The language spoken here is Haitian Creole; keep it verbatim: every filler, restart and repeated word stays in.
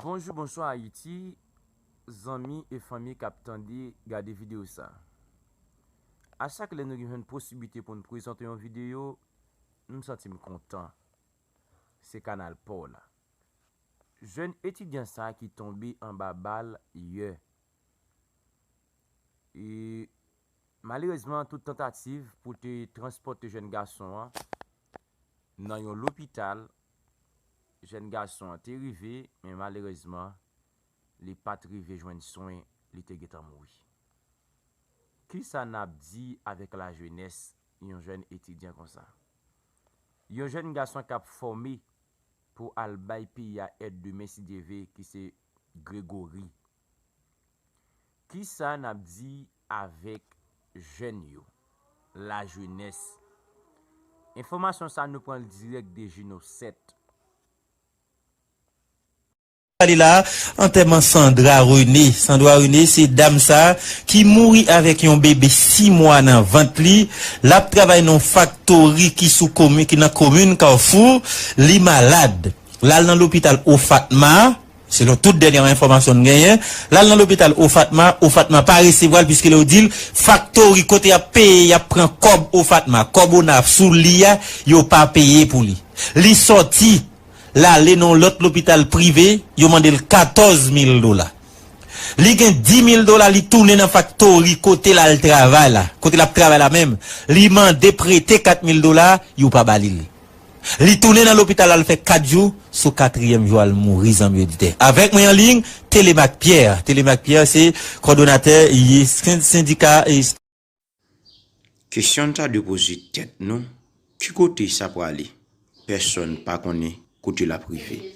Bonjou, bonswa Ayiti, zanmi e fanmi k ap tande, gade videyo sa. A chak lè nou jwenn posiblite pou n prezante yon videyo, m santi m kontan. Se kanal pa w la. Jèn etidyan sa ki tonbe anba bal yè. E malerezman, tout tantativ pou te transpòte jèn gason an nan yon lopital, jèn gason an te rive, men malerezman, li pa t rive jwenn swen, li te gentan mouri. Kisa n ap di avèk lajenès yon jèn etidyan konsa? Yon jèn gason k ap fòme pou al bay peyi a èd demen, si Dye vle, ki se Gregory. Kisa n ap di avèk jèn yo, lajenès? Enfòmasyon sa, nou pran l dirèk de Juno sèt. Pale la, antèman Sandra René. Sandra René, se dam sa ki mouri avèk yon bebe sis mwa nan vant li. L ap travay nan yon faktori ki sou komin, ki nan komin Kafou. Li malad. L al nan lopital Ofatma, selon tout dènye enfòmasyon n genyen. L al nan lopital Ofatma, Ofatma pa resevwa l, piske yo di l, faktori kote y ap peye, y ap pran kòb Ofatma, kòb ona sou li a, yo pa peye pou li. Li sòti, l ale nan yon lòt lopital prive, yo mande l katòz mil dola. Li gen dis mil dola, li tounen nan faktori kote l al travay la, kote l ap travay la menm. Li mande prete kat mil dola, yo pa ba li l. Li tounen nan lopital, al fè kat jou, sou katriyèm jou a l mouri, zanmi oditè. Avèk mwen an liy, Telemaque Pierre. Telemaque Pierre se kòdonatè sendika. Kesyon n ta dwe poze tèt nou, ki kote sa prale? Pèsonn pa konnen kote l ap rive.